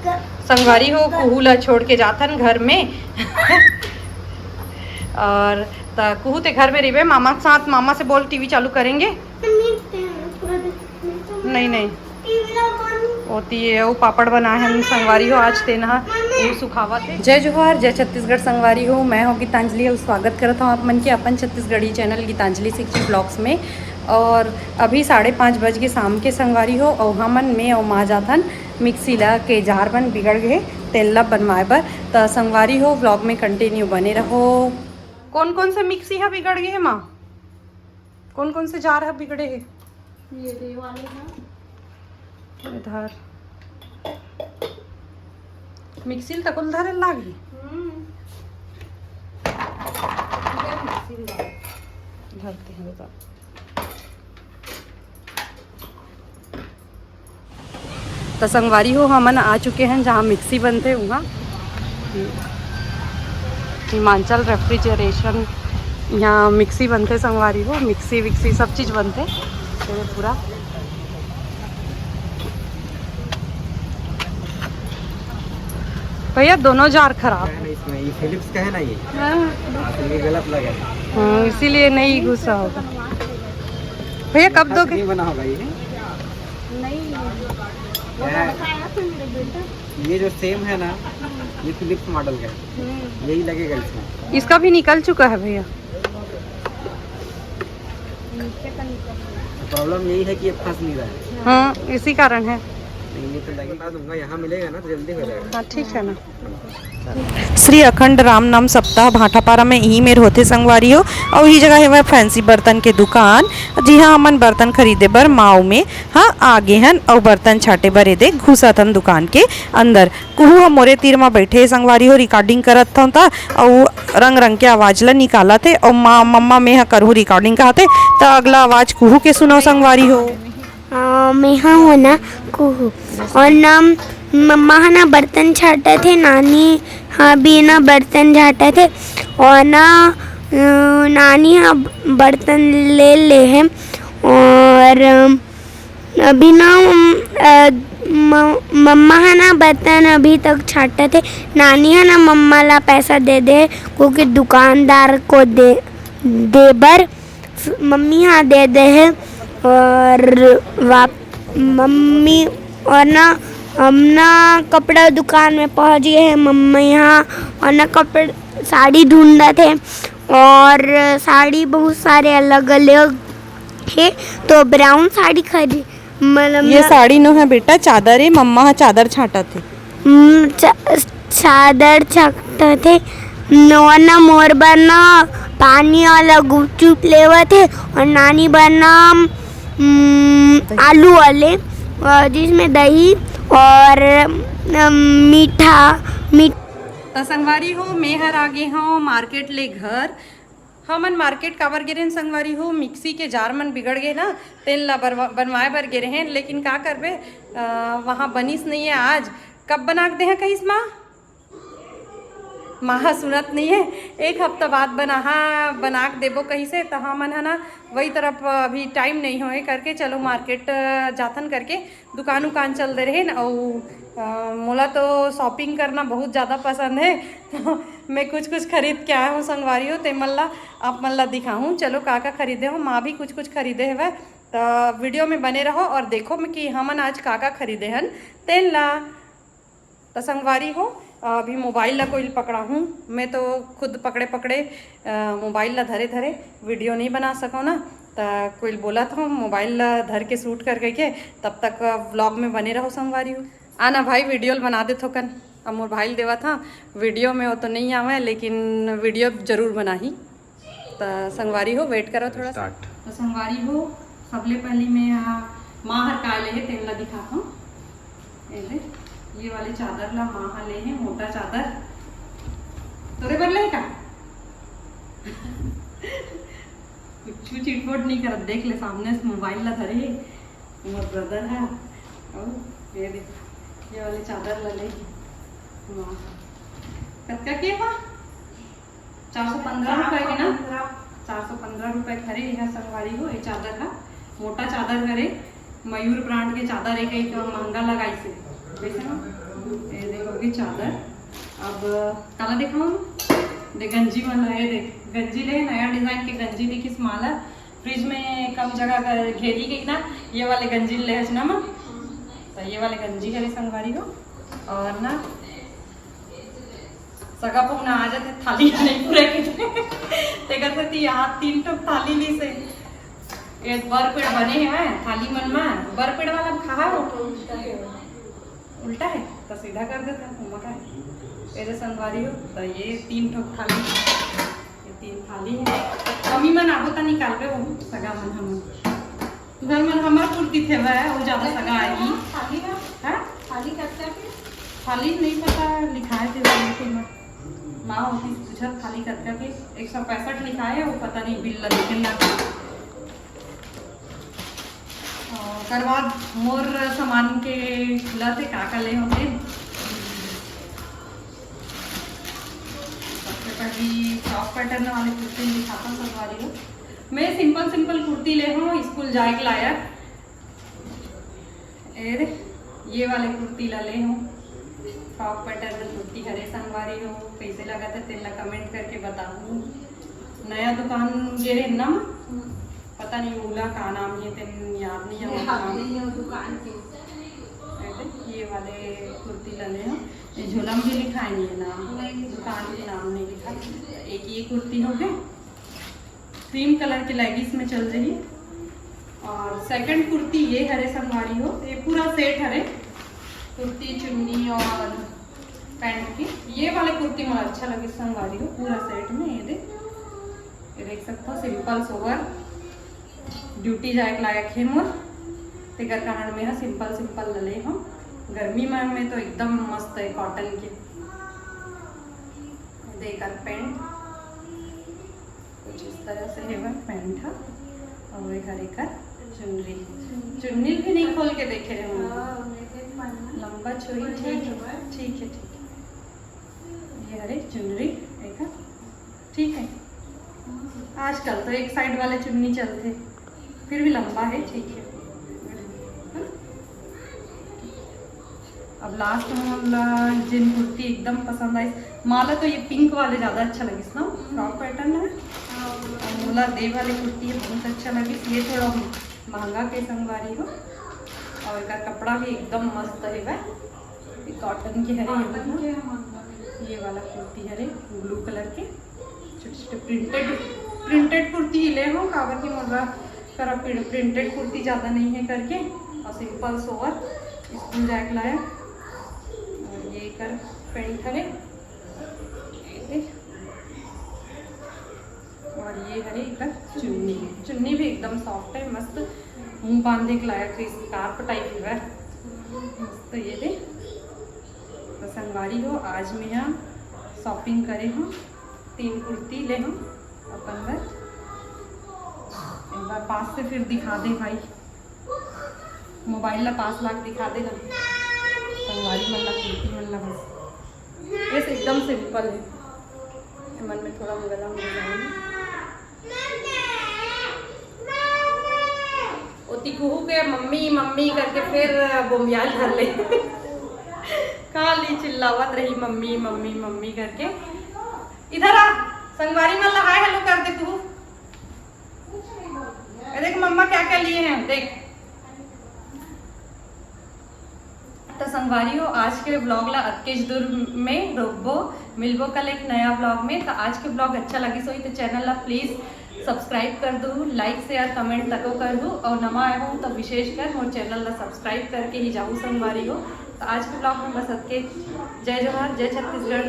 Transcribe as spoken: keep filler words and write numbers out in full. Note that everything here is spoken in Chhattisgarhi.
संगवारी हो, कुहू ला छोड़ के जाथन घर में। और त कुहू ते घर में रहिबे, मामा के साथ। मामा से बोल, टीवी चालू करेंगे। नहीं, नहीं। ओती ये वो पापड़ बनाए हन संगवारी हो, आज तेन ह वो सुखावत हे। जय जोहार, जय छत्तीसगढ़ संगवारी हो, मैं हो गीतांजलि, अउ स्वागत करत हूँ आप मन के अपन Chhattisgarhi channel Gitanjali sixty blogs में। और अभी साढ़े पाँच बज के शाम के संगवारी हो, अउ हमन, मैं अउ माँ जाथन मिक्सी ला के जार मन बिगड़ गए, तेन ला बनवाए बर। त संगवारी हो, ब्लॉग में कंटिन्यू बने रहो। कौन कौन से मिक्सी ह बिगड़ गए हे माँ? कौन कौन से जार ह बिगड़े हे? ये दे वाले हैं। इधर मिक्सी ल तकुल धरे लागी। हम्म। इधर मिक्सी ल धरते हैं, रुका। त संगवारी हो, हमन आ चुके हैं जहाँ मिक्सी बनथे उहाँ। हिमाचल रेफ्रिजरेशन, यहाँ मिक्सी बनथे संगवारी हो, मिक्सी विक्सी सब चीज़ बनथे। तो ये पूरा भैया, दोनों जार खराब है ना इसमें, ये फिलिप्स का है ना ये। हाँ। हाँ, तो ये गलत लगा है। हाँ, इसीलिए नहीं घुसा होगा। भैया, कब दोगे? नहीं बना होगा ये। नहीं, वो तो बताया था मेरे बेटा। ये जो सेम है ना, ये फिलिप्स मॉडल का है, हम्म। यही लगेगा इसमें। इसका भी निकल चुका है भैया। प्रॉब्लम यही है कि ये फंस नहीं रहा है। हाँ, इसी कारण है। नहीं, ये तो लगे, बता दूंगा, यहाँ मिलेगा ना तो जल्दी हो जाएगा। हाँ, ठीक है ना। श्री अखंड राम नाम सप्ताह भाटापारा में इही मेर होथे संगवारी हो, अउ इही जगह हेवय फैंसी बर्तन के दुकान, जिहां हमन बर्तन खरीदे बर माऊ में हाँ आगे हन अउ बर्तन छाटे बर एदे घुसत हन दुकान के अंदर। कुहू ह मोरे तीर म बइठे हे संगवारी हो, रिकॉर्डिंग करत हंव त अउ रंग रंग के आवाज ल निकालत हे। अउ माँ, मम्मा, में ह करहूँ रिकॉर्डिंग कहत हे, त अगला आवाज कुहू के सुनव संगवारी हो। अ, मेहा हो ना कुहू, और ना मम्मा ह ना बर्तन छाटत हे, नानी ह भी ना बर्तन छाटत हे, और ना, अ, नानी ह बर्तन ले ले हे, और अभी ना, अ, म-, मम्मा ह ना बर्तन अभी तक छाटत हे। नानी ह ना मम्मा ला पैसा दे दे हे, क्योंकि दुकानदार को दे, दे बर मम्मी ह दे दे हे। और वाप-, मम्मी और ना हम ना कपड़ा दुकान में पहुंच गए हैं। मम्मी ह और ना कपड़ा, साड़ी ढूंढत हे, और साड़ी बहुत सारे अलग अलग हे, तो ब्राउन साड़ी खरी-, मतलब ये ना साड़ी नो है बेटा, चादर है, मम्मा ह चादर छाटत हे। हम्म, चा-, चादर छाटत हे। नोना मोर बर ना पानी वाला गुपचुप लेवत हे, और नानी बर ना, हम्म, आलू वाले, अ, जिसमें दही और, अम, मीठा, मीठ- त संगवारी हो, मैं हर आगे हूँ मार्केट ले घर। हमन मार्केट काबर गे रहेन संगवारी हो, मिक्सी के जार मन बिगड़ गे ना, तेन ला बरवा-, बनवाए बर गे रहेन, लेकिन का करबे, अ, वहाँ बनिस नइये आज। कब बना के देहा कहिस माँ? माँ ह सुनत नइये, एक हफ्ता बाद बनाहा, बना के देबो कहिसे, त हमन ह ना वही तरफ अभी टाइम नहीं होए करके चलो मार्केट, अ, जाथन करके दुकान उकान चल दे रहेन। अउ, अ, मोला तो शॉपिंग करना बहुत ज़्यादा पसंद है, तो मैं कुछ कुछ खरीद के आया हूँ संगवारी हो, ते मन ला, आप मन ला दिखाहूँ। चलो का का खरीदे हो, माँ भी कुछ कुछ खरीदे हवय, त वीडियो में बने रहो और देखो मैं कि हमन आज का का खरीदे हन तेन ला। त संगवारी हो, अभी मोबाइल ला कोई पकड़ाहूँ, मैं तो खुद पकड़े पकड़े, अ, मोबाइल ला धरे धरे वीडियो नहीं बना सको ना, त कोई बोलत हो मोबाइल ला धर के शूट कर करके, तब तक व्लॉग में बने रहो संगवारी हो। आना भाई, वीडियो ल बना देथो कन, अब मोर भाई ल देवत हा वीडियो में, वो तो नहीं आवे लेकिन वीडियो जरूर बनाही। त संगवारी हो, वेट करो थोड़ा सा। स्टार्ट। त संगवारी हो, सबले पहली मैं, आ, माँ हर का ले हे तेन ला दिखात हूँ। ये ले, ये वाले चादर ला माँ ह ले हे, मोटा चादर। तोरे बर ले का? कुछ चिटपोट नहीं करत, देख ले, सामने से मोबाइल ला धरे हे मोर ब्रदर हा। अउ ये देख, ये वाले चादर ला ले हे माँ। कतका के बा? चार सौ पंद्रह रुपए के ना? चार सौ पंद्रह रुपए के हरे, यह संगवारी हो, ये चादर हा, मोटा चादर हरे, मयूर ब्रांड के चादर हे, कहीं तो महंगा लगाइस हे, वैसे ना? ये ये चादर, अब काला देखाऊं? दे गंजी मन हे, देख गंजी ले, नया डिजाइन के गंजी दिखिस मला। फ्रिज में कम जगह कर घेरी गई ना, ये वाले गंजी ले हस ना माँ। तो ये वाले गंजी हरे संगवारी हो, और ना सगा पहुना आ जाथे, थाली नहीं पूरा के तेकर सेती यहाँ तीन ठो थाली ली से। ये बर पेड़ बने हे थाली मन मा, बर पेड़ वाला खा हो। उल्टा है तो सीधा कर देता है, ओमा का है। ये जो संगवारी हो, तो ये तीन ठो थाली, ये तीन थाली है। कमी मन आबो तो निकालबे हो, सगा मन हमन। घर मन हमर कुर्ती थे वह, वो ज्यादा सगा आही। थाली ना? हाँ? थाली कतका के? थाली नहीं पता, लिखाए थे वो, लेकिन माँ होती पूछा थाली कतका के, एक सौ पैंसठ लिखाए, वो पता नहीं बिल ला देखे ना। ओकर बाद मोर सामान के खुलत हे, का का ले हों तेन। सबसे पहली फ्रॉक पैटर्न वाले कुर्ती दिखाता हूँ संगवारी हो। मैं सिंपल सिंपल कुर्ती ले हूँ स्कूल जाए के लायक। ए रे, ये वाले कुर्ती ला ले हूँ, फ्रॉक पैटर्न कुर्ती हरे संगवारी हो। कैसे लगत हे तेन ला कमेंट करके बताहू। नया दुकान गे रहे ना, पता नहीं ओला का नाम हे, तेन याद नहीं है वो याद नाम। नहीं है वो दुकान के। ये वाले कुर्ती ला ले हूँ, ये झोला में भी लिखा है नहीं है नाम, नहीं। दुकान के नाम नहीं लिखा। एक ये कुर्ती हो गई, क्रीम कलर के लेगिंग्स में चल रही। और सेकंड कुर्ती ये हरे संगवारी हो, ये पूरा सेट हरे, कुर्ती, चुन्नी और पैंट की। ये वाले कुर्ती मोला अच्छा लगे संगवारी हो, पूरा सेट में। ये दे, ये देख सकते हो, सिंपल सोबर, ड्यूटी जाए के लायक है मोर, तेकर कारण में हा सिंपल सिंपल ले हूँ। गर्मी में, में तो एकदम मस्त है कॉटन के। देकर पैंट कुछ इस तरह से है, वह पैंट है और वह हरे कर चुनरी। चुन्नी भी नहीं खोल के देखे रहे हम। हाँ, मैं देख पाऊँ ना। लंबा चोरी, बढ़िया ठीक है, है। ठीक है, ठीक है। ये हरे चुनरी एक, ठीक है। आजकल तो एक साइड वाले चुन्नी चलते, फिर भी लंबा है, ठीक है। अब लास्ट में मोला जेन कुर्ती एकदम पसंद आई, माला तो ये पिंक वाले ज़्यादा अच्छा लगिस ना, फ्रॉक पैटर्न है। और मोला दे वाले कुर्ती ये बहुत अच्छा लगिस, ये थोड़ा महंगा के संगवारी हो, और एकर कपड़ा भी एकदम मस्त है, वह कॉटन के हरे, ये कॉटन वाला। के हम ये वाला कुर्ती हरे ब्लू कलर के, छोटे छोटे प्रिंटेड, प्रिंटेड कुर्ती ही ले हूँ, काबर की मोला करा प्रिंटेड कुर्ती ज़्यादा नहीं है करके, और सिंपल सोवर स्कूल जाए के लायक। और ये कर पैंट हरे, और ये हरे एकर चुन्नी, चुन्नी भी एकदम सॉफ्ट है, मस्त मुंह बांधे के लायक है, स्कार्फ टाइप है। मस्त ये दे। तो संगवारी हो, आज मैं यहाँ शॉपिंग करे हूँ, तीन कुर्ती ले हूँ अपन बर। एक बार पास से फिर दिखा दे भाई, मोबाइल ला पास लाके दिखा दे ना। संगवारी मन ला, कुर्ती मन ला बस, बस एकदम सिंपल है। मन में थोड़ा गला में डिजाइन है। ओती कुहू के मम्मी मम्मी करके फिर बोमियाल धर ले। खाली चिल्लावत रही मम्मी मम्मी मम्मी करके। इधर आ, संगवारी मन ला हाय हेलो कर दे तू। ये देख मम्मा क्या क्या लिए हैं, देख। तो संगवारी हो, आज के व्लॉग ला अतकेच दूर में रोकबो, मिलबो कल एक नया व्लॉग में। तो आज के व्लॉग अच्छा लगिस होही तो चैनल ला प्लीज सब्सक्राइब कर दू, लाइक शेयर कमेंट तको कर दू, और नवा आए हो तो विशेष कर मोर चैनल ला सब्सक्राइब करके ही जाहू संगवारी हो। तो आज के व्लॉग में बस अतके। जय जोहार, जय छत्तीसगढ़।